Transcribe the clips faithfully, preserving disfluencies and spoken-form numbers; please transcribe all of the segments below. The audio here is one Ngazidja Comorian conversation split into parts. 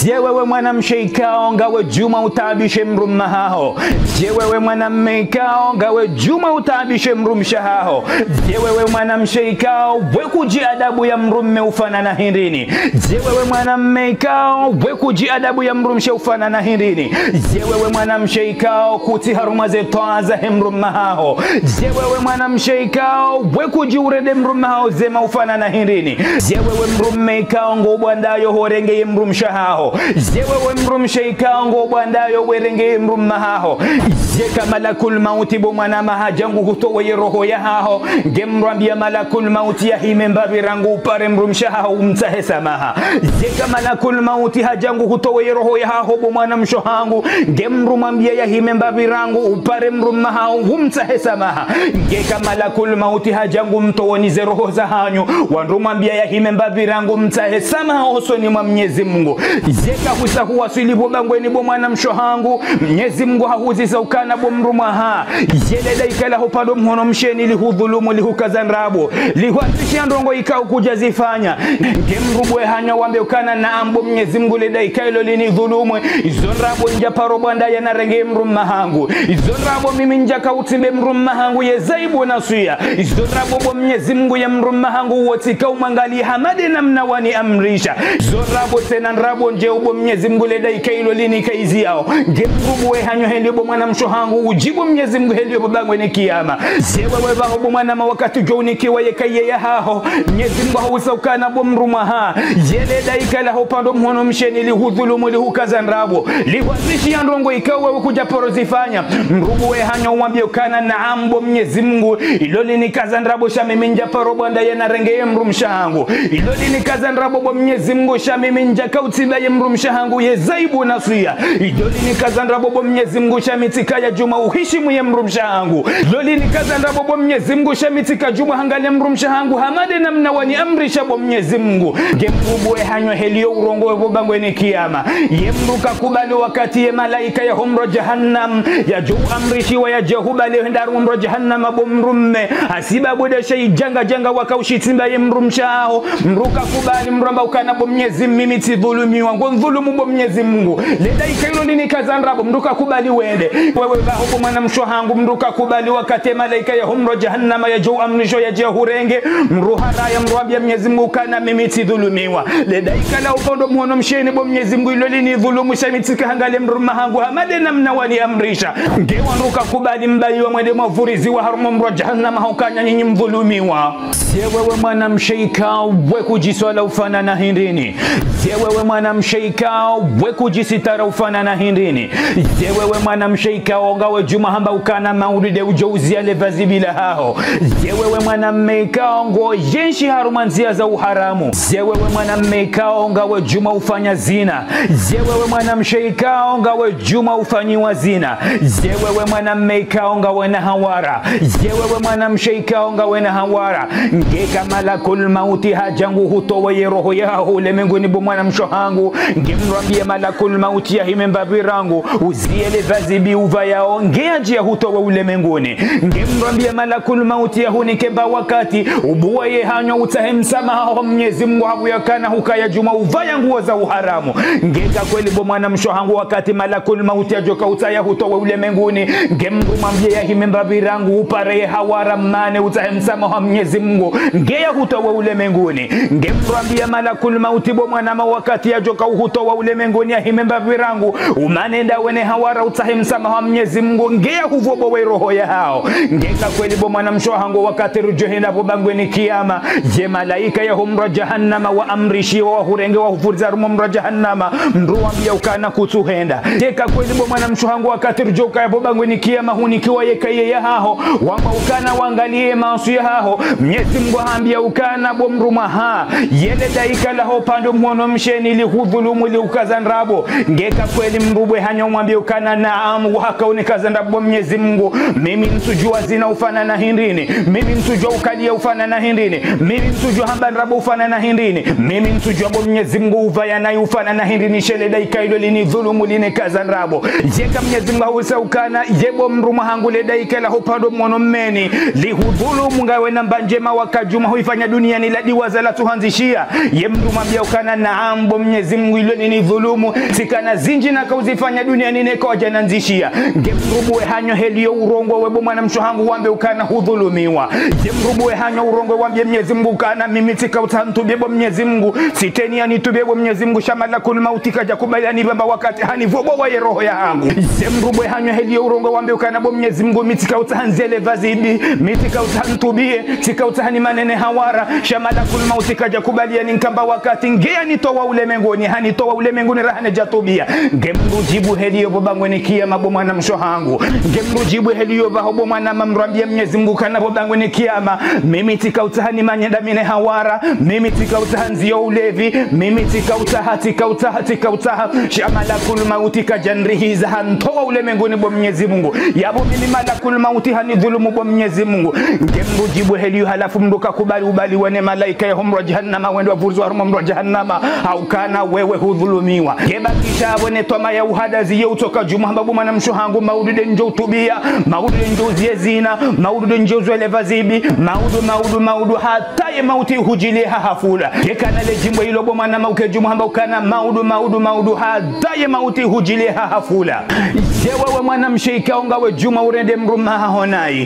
Ye wewe mwanamshe ikao ngawe djuma utaabishe mdrume haho. Ye wewe mwanamme ikao ngawe djuma utaabishe mdrumshe haho. Ye wewe mwanamshe ikao we kudji adabu ya mdrume ufanana hindrini. Ye wewe mwanamme ikao we kudji adabu ya mdrumshe ufanana hindrini. Ye wewe mwanamshe ikao kutsi harumwa ze twaa zahe mdrume haho. Ye wewe mwanamshe ikao we kudji urende mdrume haho zema ufanana hindrini. Ye wewe mdrume ikao ngo bwandayo horenge ye mdrumshe haho. Ye wewe mdrumshe ikao ngo bwandayo werenge ye mdrume haho. Yeka malakul mauti bo mwanama hadja ngu hutowe ye roho yahaho, nge mdru ambia malakul mauti yahime mbapvi rangu upare mdrumshe haho umtsahe samaha. Yeka malakul mauti hadja ngu hutowe ye roho yahaho bo mwanamshe hangu, nge mdru mwambia yahime mbapvi rangu upare mdrume haho umtsahe samaha. Ngeka malakul mauti hadja ngu mtowoni ze roho zahanyu, wandru mwambia yahime mbapvi rangu mtsahe samaha hosoni mwa Mnyezi Mungu. Yeka husa huwaswili bo bangweni bo mwanamshe hangu, Mnyezi Mungu hahuzisa ukana bo mdrume haho. Ye le daika laho pvandro mhono mshe ni lihudhulumu lihukaza ndrabo. Lihuanzishia ndrongo ikao kudja zifanya. Nge mdru bwe hanya wambe ukana naam bo Mnyezi Mungu le daika ilo linidhulumu. Izo ndrabo ndja paro bwandaya narenge mdrume hangu. Izo ndrabo mimi ndjaka utsimbe mdrume hangu ye zaibu na suya. Izo ndrabo bo Mnyezi Mungu ye mdrume hangu wotsika umwangalie hama de namna waniamrisha. Izo ndrabo tsena ndrabo ndje ubo Mnyezi Mungu le daika ilo linikaiziao. Nge mdru bwe hanyo heli bo mwanamshe hangu udjibu Mnyezi Mungu heli bo bangweni kiyama. Ye wewe pvaho bo mwanama wakati udjo unikiwa ye kaye yahaho. Mnyezi Mungu hahuzisa ukana bo mdrume haho. Ye le daika laho pvandro mhono mshe ni lihudhulumu lihukaza ndrabo. Lihuanzishia ndrongo ikao wewe kudja paro zifanya. Mdru bwe hanyo wambia ukana naam bo Mnyezi Mungu. Ilo linikaza ndrabo sha mimi ndja paro bwandaya narenge ye mdrumshe hangu. Ilo linikaza ndrabo bo Mnyezi Mungu sha mimi ndjaka utsimba ye mdrumshe hangu ye zaibu na suya. Ilo linikaza ndrabo bo Mnyezi Mungu sha mi tsikaya djuma uhishimu ye mdrumshe hangu. Ilo linikaza ndrabo bo Mnyezi Mungu sha mi tsika djuma hangalia mdrumshe hangu hama de namna waniamrisha bo Mnyezi Mungu. Nge mdru bwe hanyo heli yo urongowe bo bangweni kiyama. Ye mdru kakubali wakati ye malaika yaho mdro jahannam yadjo uamrishiwa yadje hubali hwenda harumwa mdro jahannama bo mdrume. Hasibabu de she idjanga djanga waka ushitsimba ye mdrumshe haho. Mdru kakubali mdru amba ukana bo Mnyezi mimi tsidhulumiwa ngo mdhulumu bo Mnyezi Mungu. Le daika ilo linikaza ndrabo mdru kakubali wende. Wewe pvaho bo mwanamshe hangu mdru kakubali wakati malaika yaho mdro jahannama yadjo uamrisho yadje hurenge. Mdru haraya mdru ambia Mnyezi Mungu ukana mimi tsidhulumiwa. Le daika laho pvandro mhono mshe ni bo Mnyezi Mungu ilo linidhulumu sha mi tsika hangalie mdrume hangu hama de namna waniamrisha. Nge wandru kakubali mbali wa mwende mwavuriziwa harumwa mdro jahannama ha ukana nyinyi mdhulumiwa. Ye wewe mwanamshe ikao we kudjiswala ufanana hindrini. Ye wewe mwanamshe ikao we kudjisitara ufanana hindrini. Ye wewe mwanamshe ikao ngawe djuma hamba ukana maulidi udjo uzia le vazi bila haho. Ye wewe mwanamme ikao ngo yenshi harumwa ndzia za uharamu. Ye wewe mwanamme ikao ngawe djuma ufanya zina. Ye wewe mwanamshe ikao ngawe djuma ufanyiwa zina. Ye wewe mwanamme ikao ngawe na hawara. Ye wewe mwanamshe ikao ngawe na hawara. Ngeka malakul mauti hadja ngu hutowe ye roho yaho ulemenguni bo mwanamshe hangu. Nge mdru ambia malakul mauti yahime mbapvi rangu. Uzie le vazi bi upvayao. Nge yadje yahutowe ulemenguni. Nge mdru ambia malakul mauti yahunike mba wakati. Ubuwa ye hanyo utsahe msamaha ho Mnyezi Mungu habu yakana hukaya djuma upvaya nguo za uharamu. Ngeka kweli bo mwanamshe hangu wakati malakul mauti yadjoka utsaha yahutowe ulemenguni. Nge mdru mwambie yahime mbapvi rangu upare ye hawara mane utsahe msamaha ho Mnyezi Mungu. Nge yahutowe ulemenguni. Nge mdru ambia malakul mauti bo mwanama wakati yadjoka uhutowa ulemenguni yahime mbapvi rangu. Umane ndawe ne hawara utsahe msamaha ho Mnyezi Mungu. Nge yahuvobowe roho yahaho. Ngeka kweli bo mwanamshe hangu wakati rudjo henda bo bangweni kiyama. Ye malaika yaho mdro jahannama waamrishiwa wahurenge wahuvuriza harumwa mdro jahannama. Mdru wambia ukana kutsuhenda. Ngeka kweli bo mwanamshe hangu wakati rudjo kaya bo bangweni kiyama hunikiwa ye kaye yahaho. Wamba ukana wangalie maaswi yahaho. Mnyezi Mungu hambia ukana bo mdrume haho. Ye le daika laho pvandro mhono mshe ni lihudhulumu lihukaza ndrabo. Ngeka kweli mdru bwe hanyo mwambie ukana naam, wahaka unikaza ndrabo Mnyezi Mungu. Mimi ntsudjua zina ufanana hindrini. Mimi ntsudjua ukalia ufanana hindrini. Mimi ntsudjua hamba ndrabo ufanana hindrini. Mimi ntsudjua bo Mnyezi Mungu upvaya nayi ufanana hindrini she le daika ilo linidhulumu linikaza ndrabo. Yeka Mnyezi Mungu hahuzisa ukana, ye bo mdrume hangu le daika laho pvandro mhono mmeni. Lihudhulumu ngawe na mba ndjema waka djuma huifanya duniani la diwaza latsuhanzishia. Ye mdru mwambia ukana naam bo Mnyezi Mungu ilo ninidhulumu, tsikana zindji nakauzifanya duniani neka wadja nandzishia. Nge mdru buwe hanyo heli yo urongowe bo mwanamshe hangu wambe ukana hudhulumiwa. Nge mdru buwe hanyo urongowe wambie Mnyezi Mungu kana mimi tsikautsaha nitubie bo Mnyezi Mungu, tsiteni yanitubie bo Mnyezi Mungu, sha malakul mauti kadja kubali yanibamba wakati hanipvobowa ye roho yahangu. Nge mdru buwe hanyo heli yo urongowe wambe ukana bo Mnyezi Mungu, mi tsikautsaha ndziye le vazibi, mi tsikautsaha nitubie, tsikautsaha nimane ne hawara, sha malakul mauti kadja kubali yaninkamba wakati, nge yanitowa ulemenguni, hanitowa ulemenguni raha nidjatubia. Nge mdru djibu heli yo pvo bangweni kiyama bo mwanamshe hangu. Nge mdru djibu heli yo pvaho bo mwanama mdru ambie Mnyezi Mungu kana pvo bangweni kiyama, mimi tsikautsaha nimane ndami ne hawara, mimi tsikautsaha ndziye ulevi, mimi tsikautsaha, tsikautsaha, tsikautsaha, sha malakul mauti kadja nrihiza hanitowa ulemenguni bo Mnyezi Mungu. Yapvo mimi malakul mauti hanidhulumu bo Mnyezi Mungu. Nge mdru djibu heli yo halafu mdru kakubali ubaliwa ne malaika ya ho mdro wa jahannama wende wapvurizwa harumwa mdro wa jahannama. Haukana wewe hudhulumiwa. Nge bakisha apvo ne twama ya uhadazi ye utsoka djumwa hamba bo mwanamshe hangu maudu nde ndjo utubia, maudu nde ndjo uzie zina, maudu nde ndjo uzwe le vazibi, maudu, maudu, maudu, hata ye mauti hudjilie ha hafula. Nge kana le djimbo ilo bo mwanama uke djumwa hamba ukana maudu, maudu, maudu, hata ye mauti hudjilie ha hafula. Ye wewe mwanamshe ikao ngawe djumwa urende mdrume haho nayi.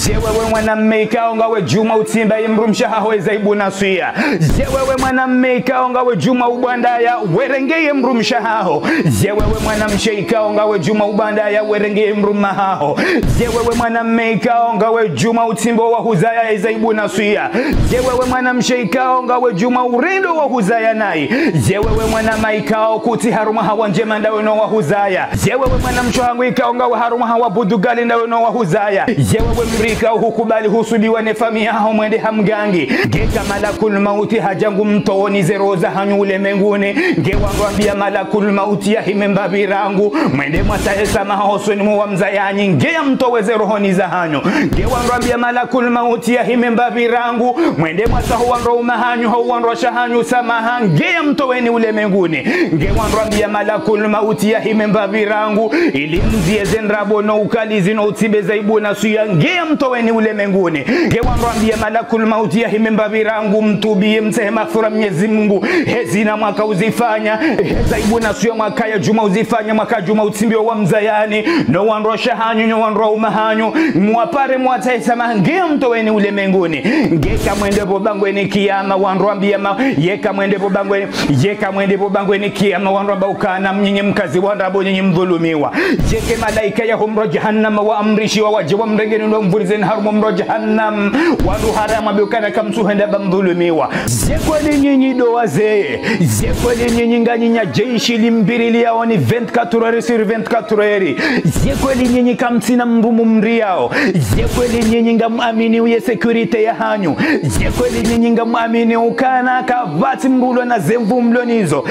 Ye wewe mwanamme ikao ngawe djumwa utsimba ye mdrumshe haho eza ibu na swiya. Ye wewe mwanamme ikao ngawe djumwa ubwandaya werenge ye mdrumshe haho. Ye wewe mwanamshe ikao ngawe djumwa ubwandaya werenge ye mdrume haho. Ye wewe mwanamme ikao ngawe djumwa utsimba wa huzaya eza ibu na swiya. Ye wewe mwanamshe ikao ngawe djumwa urendo wa huzaya nayi. Ye wewe mwanama ikao kutsi harumwa hawa ndjema ndawe no wa huzaya. Ye wewe mwanamshe hangu ikao ngawe harumwa hawa budugali ndawe no wa huzaya. Ye wewe mdru ikao hukubali husubiwa ne famiyi yaho mwende ha mgangi. Nge ka malakul mauti hadja ngu mtowoni ze roho zahanyu ulemenguni. Nge wandru ambia malakul mauti yahime mbapvi rangu. Mwende mwatsahe samaha hosoni mwa wamzayanyi. Nge yamtowe ze roho ni zahanyu. Nge wandru ambia malakul mauti yahime mbapvi rangu. Mwende mwatsahe wandru waume hanyu, hau wandru washe hanyu samaha. Nge yamtoweni ulemenguni. Nge wandru ambia malakul mauti yahime mbapvi rangu. Ili mzie ze ndrabo no ukalizi no utsimba eza ibu na swiya. Nge yamtoweni ulemenguni. Nge wandru ambia malakul mauti yahime mbapvi rangu. Mtubie mtsahe maghfira Mnyezi Mungu. He zina mwaka uzifanya. He za ibu na swiya mwaka ya djumwa uzifanya. Mwaka djumwa utsimbiwa wamzayani. No wandru washe hanyu, no wandru waume hanyu. Mwapare mwatsahe samaha. Nge yamtoweni ulemenguni. Nge ka mwende pvo bangweni kiyama wandru ambia ma-, ye ka mwende pvo bangweni, ye ka mwende pvo bangweni kiyama wandru amba ukana mnyinyi mkazi wa ndrabo nyinyi mdhulumiwa. Ye ke malaika ya ho mdro wa jahannama waamrishiwa wadje wamrengeni no wamvurizeni harumwa mdro wa jahannam. Wandru haramu wambe ukana kamtsuhenda ba mdhulumiwa. Ye kweli nyinyi ndo wazee. Ye kweli nyinyi nganyi nya jeshi limbiriliao ni vingt-quatre heures sur vingt-quatre heures. Ye kweli nyinyi kamtsina mdru mumriao. Ye kweli nyinyi ngamwamini uye sécurité yahanyu. Ye kweli nyinyi ngamwamini ukana kapvatsi mdru ulo na ze nvu mlo nizo.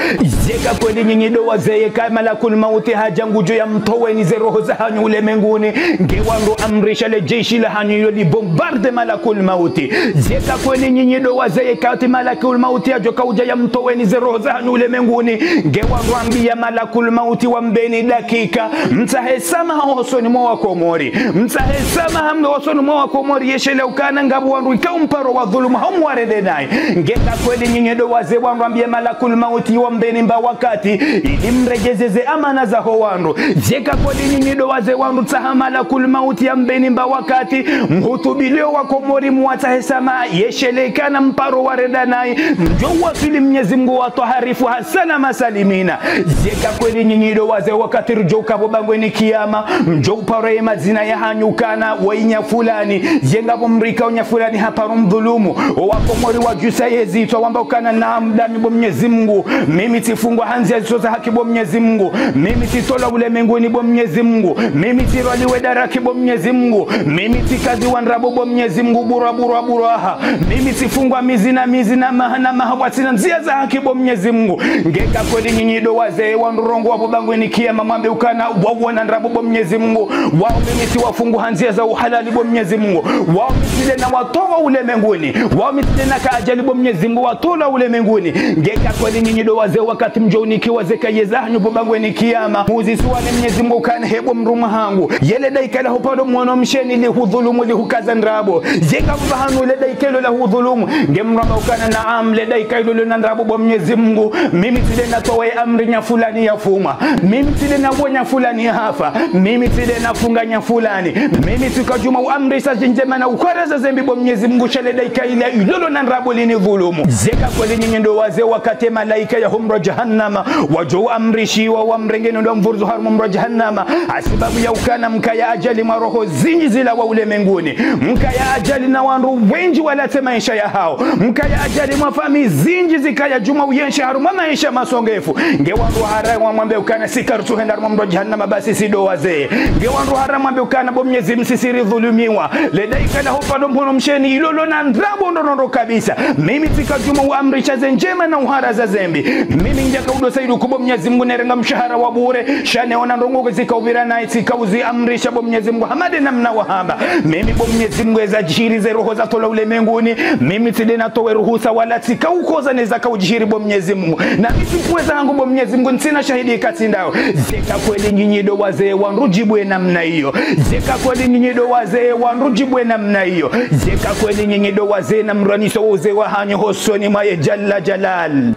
Ye ka kweli nyinyi ndo wazee ka malakul mauti hadja ngudjo yamtoweni ze roho zahanyu ulemenguni. Nge wandru amrisha le jeshi lahanyu yo libombarde malakul mauti. Ye ka kweli nyinyi ndo wazee ka ti malakul mauti yadjo kaudja yamtoweni ze roho zahanyu ulemenguni. Nge wandru ambia malakul mauti wambeni dakika. Mtsahe samaha hosoni mwa wakomori. Mtsahe samaha mbe hosoni mwa wakomori yeshelea ukana ngapvo wandru ikao mparo wadhulumu hau mwarende nayi. Nge ka kweli nyinyi ndo wazee wandru ambia malakul mauti wambeni mba wakati. Ili mredjeze ze amana zaho wandru. Ye ka kweli nyinyi ndo wazee wandru tsaha malakul mauti yambeni mba wakati. Mhutubilio wakomori mwatsahe samaha yeshelea ukana mparo warenda nayi. Mdjo waswili Mnyezi Mungu watwaharifu ha salama salimina. Ye ka kweli nyinyi ndo wazee wakati ridjo uka pvo bangweni kiyama. Mdjo uparo ye mazina yahanyu ukana wa inya fulani. Ye ngapvo mdru ikao nya fulani haparo mdhulumu. O wakomori wadjusa ye zitswa wamba ukana naam ndami bo Mnyezi Mungu. Mimi tsifungwa ha ndzia zitso za haki bo Mnyezi Mungu. Mimi tsitolwa ulemenguni bo Mnyezi Mungu. Mimi tsirwaliwe daraki bo Mnyezi Mungu. Mimi tsikaziwa ndrabo bo Mnyezi Mungu. Burwa, burwa, burwa ha. Mimi tsifungwa mizi na mizi na maha na maha pvwatsina ndzia za haki bo Mnyezi Mungu. Nge ka kweli nyinyi ndo wazee wandru rongowa pvo bangweni kiyama mwambe ukana wawona ndrabo bo Mnyezi Mungu. Wao mimi tsiwafungu ha ndzia za uhalali bo Mnyezi Mungu. Wao mi tsidje nawatowa ulemenguni. Wao mi tsidje naka ajali bo Mnyezi Mungu watolwa ulemenguni. Nge ka kweli nyinyi ndo wazee wakati mdjo unikiwa ze kaye zahanyu pvo bangweni kiyama. Muzisuwa ne Mnyezi Mungu ukana hebo mrumwa hangu, yele daika la huparo mwono mshe nilihudhulumu, lihukaza ndrabo. Ze ngapvo pvahanu le daika ilo lahudhulumu, nge mramba ukana naam, le daika ilo lona ndrabo bo Mnyezi Mungu, mimi tsi nde natowa ye amri nya fulani yafumwa, mimi tsi nde nawo nya fulani hafa, mimi tsi nde nafunga nya fulani, mimi tsika djuma uamrisha ze ndjema na uharaza ze mbi bo Mnyezi Mungu, sha le daika ila ilo lona ndrabo linidhulumu. Ze ka kweli nyinyi ndo wazee wakati malaika ya ho moro wa jahannama wadjo uamrishiwa wamrenge no ndo mvuruzo harumwa moro wa jahannama, hasibabu ya ukana mkaya ajali mwa roho zindji zilawa ulemenguni, mkaya ajali na wandru wendji walatse maesha yahao, mkaya ajali mwa famiyi zindji zikaya djuma uyenshi harumwa maesha masongefu. Nge wandru hara wamwambe ukana si karitsuhenda harumwa moro wa jahannama basi si ndo wazee. Nge wandru hara wamwambe ukana bo Mnyezi Mungu sisi ridhulumiwa. Le daika la huparo mwono mshe ni ilo lona ndrabo ndrondro kabisa. Mimi tsika djuma uamrisha ze ndjema na uharaza ze mbi. Mimi ndjaka udo saidu ku bo Mnyezi Mungu nerenga mshahara wa bure. Sha neona ndrongoo zika upvira nayi tsika uziamrisha bo Mnyezi Mungu hama nde namna wahamba. Mimi bo Mnyezi Mungu eza djiri ze roho zatolwa ulemenguni, mimi tsi nde natowe ruhusa wala tsika ukoza neza ka udjiri bo Mnyezi Mungu. Na mimi tsi pvweza hangu bo Mnyezi Mungu, ntsina shahidi ikatsi ndawe. Ze ka kweli nyinyi ndo wazee wandru djibu ye namna iyo. Ze ka kweli nyinyi ndo wazee wandru djibu ye namna iyo. Ze ka kweli nyinyi ndo wazee namrwanishe wo uzee wahanyu hosoni mwa ye Jalla Jalal.